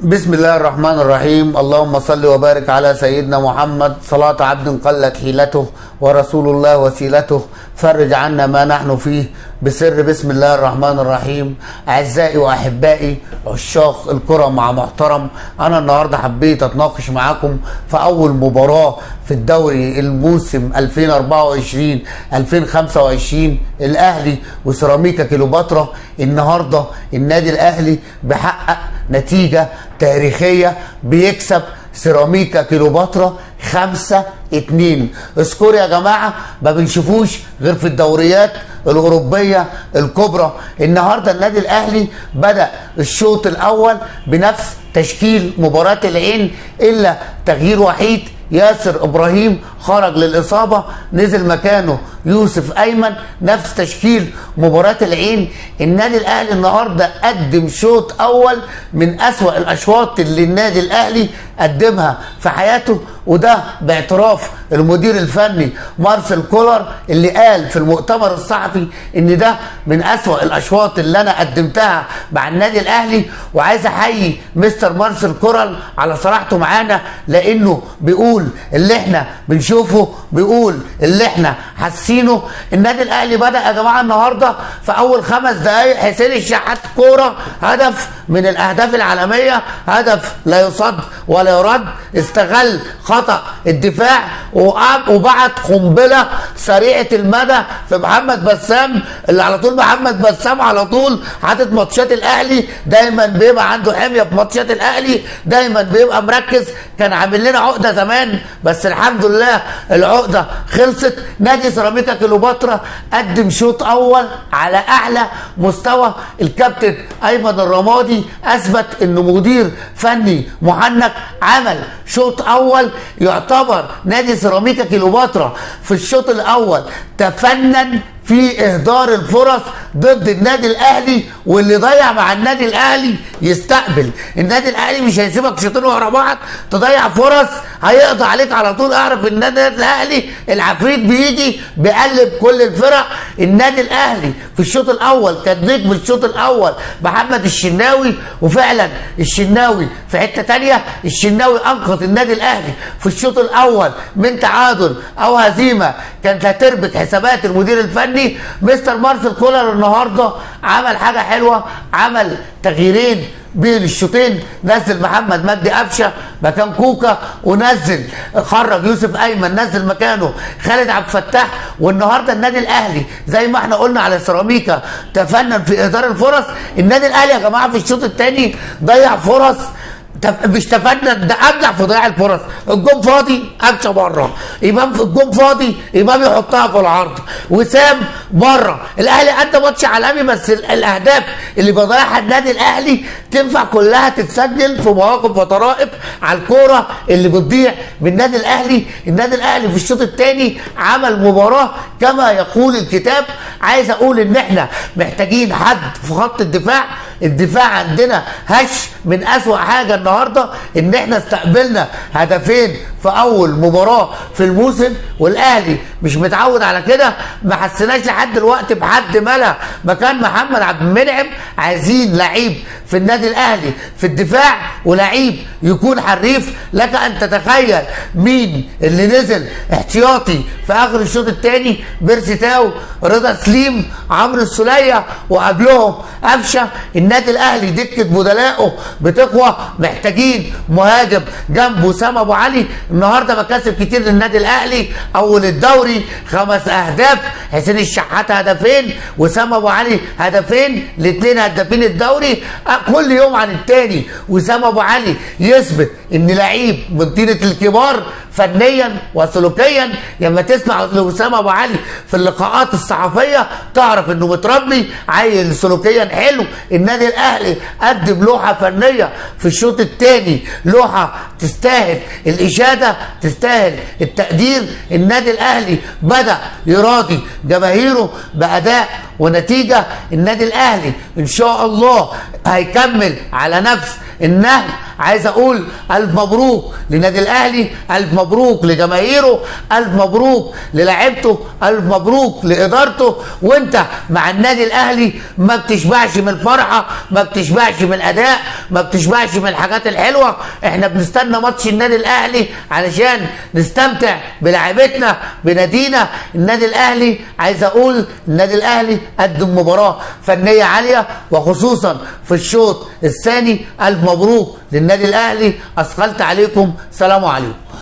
بسم الله الرحمن الرحيم. اللهم صل وبارك على سيدنا محمد. صلاة عبد قلت حيلته ورسول الله وسيلته، فرج عنا ما نحن فيه بسر بسم الله الرحمن الرحيم. أعزائي وأحبائي عشاق الكرة مع محترم، أنا النهاردة حبيت أتناقش معاكم في أول مباراة في الدوري الموسم 2024-2025، الأهلي وسيراميكا كليوباترا. النهاردة النادي الأهلي بحقق نتيجة تاريخية، بيكسب سيراميكا كليوباترا 5-2. score يا جماعة ما بنشوفوش غير في الدوريات الأوروبية الكبرى. النهاردة النادي الأهلي بدأ الشوط الأول بنفس تشكيل مباراة العين، إلا تغيير وحيد، ياسر إبراهيم خرج للإصابة، نزل مكانه يوسف أيمن. نفس تشكيل مباراة العين. النادي الأهلي النهاردة قدم شوط أول من أسوأ الأشواط اللي النادي الأهلي قدمها في حياته، وده باعتراف المدير الفني مارسيل كولر اللي قال في المؤتمر الصحفي ان ده من أسوأ الأشواط اللي انا قدمتها مع النادي الأهلي. وعايز احيي مستر مارسيل كولر على صراحته معانا، لانه بيقول اللي احنا بنشوفه، بيقول اللي احنا حاسينه. النادي الأهلي بدأ يا جماعة النهارده في اول 5 دقائق حسين الشحات كورة، هدف من الاهداف العالمية، هدف لا يصد ولا يرد، استغل خطأ الدفاع وبعت قنبلة سريعة المدى في محمد بسام، اللي على طول محمد بسام على طول حاطط ماتشات الاهلي، دايما بيبقى عنده حمية في ماتشات الاهلي، دايما بيبقى مركز. كان عامل لنا عقدة زمان، بس الحمد لله العقدة خلصت. نادي سيراميكا كليوباترا قدم شوط اول على اعلى مستوى. الكابتن ايمن الرمادي اثبت انه مدير فني محنك، عمل شوط اول يعتبر نادي سيراميكا كليوباترا في الشوط الاول تفنن في اهدار الفرص ضد النادي الاهلي، واللي ضيع مع النادي الاهلي يستقبل. النادي الاهلي مش هيسيبك شوطين ورا بعض تضيع فرص، هيقضي عليك على طول. اعرف ان النادي الاهلي العفريت بيجي بيقلب كل الفرق. النادي الاهلي في الشوط الاول كان نجم الشوط الاول محمد الشناوي، وفعلا الشناوي في حتة ثانية. الشناوي انقذ النادي الاهلي في الشوط الاول من تعادل او هزيمة كانت هتربك حسابات المدير الفني. مستر مارسيل كولر النهارده عمل حاجة حلوة، عمل تغييرين بين الشوطين، نزل محمد مجدي قفشه مكان كوكا، ونزل خرج يوسف ايمن نزل مكانه خالد عبد الفتاح. والنهارده النادي الاهلي زي ما احنا قلنا على سيراميكا تفنن في اهدار الفرص. النادي الاهلي يا جماعة في الشوط الثاني ضيع فرص، مش تفنن، ده ابدع في ضياع الفرص. الجون فاضي قفشه بره، امام في الجون فاضي امام يحطها في العرض، وسام بره. الاهلي ادى ماتش عالمي، بس الاهداف اللي بيضيعها النادي الاهلي تنفع كلها تتسجل في مواقف وطرائف على الكورة اللي بتضيع من النادي الاهلي. النادي الاهلي في الشوط الثاني عمل مباراة كما يقول الكتاب. عايز اقول ان احنا محتاجين حد في خط الدفاع. الدفاع عندنا هش، من اسوأ حاجة النهارده ان احنا استقبلنا هدفين في اول مباراة في الموسم، والاهلي مش متعود على كده. ما حسيناش لحد دلوقتي بحد ملا مكان محمد عبد المنعم. عايزين لعيب في النادي الاهلي في الدفاع، ولعيب يكون حريف. لك ان تتخيل مين اللي نزل احتياطي في اخر الشوط الثاني: بيرسي تاو، رضا سليم، عمرو السوليه، وقبلهم قفشه. النادي الاهلي دكه بدلائه بتقوى، محتاجين مهاجم جنب وسام ابو علي. النهارده مكاسب كتير للنادي الاهلي، اول الدوري 5 اهداف، حسين الشحات هدفين، وسام ابو علي هدفين، الاثنين هدافين الدوري. كل يوم عن الثاني وسام ابو علي يثبت ان لعيب من طينه الكبار فنيا وسلوكيا. لما تسمع لوسام ابو علي في اللقاءات الصحفية تعرف انه متربي، عيل سلوكيا حلو. النادي الاهلي قدم لوحة فنية في الشوط الثاني، لوحة تستاهل الاشادة، تستاهل التقدير. النادي الاهلي بدا يراضي جماهيره باداء ونتيجة. النادي الاهلي ان شاء الله هيكمل على نفس النهج، عايز اقول الف مبروك لنادي الاهلي، الف مبروك لجماهيره، الف مبروك للاعيبته، الف مبروك لادارته. وانت مع النادي الاهلي ما بتشبعش من الفرحة، ما بتشبعش من الاداء، ما بتشبعش من الحاجات الحلوة. احنا بنستنى ماتش النادي الاهلي علشان نستمتع بلاعيبتنا بنادينا النادي الاهلي. عايز اقول النادي الاهلي قدم مباراة فنية عالية، وخصوصا في الشوط الثاني. الف مبروك للنادي الاهلي. اثقلت عليكم، سلام عليكم.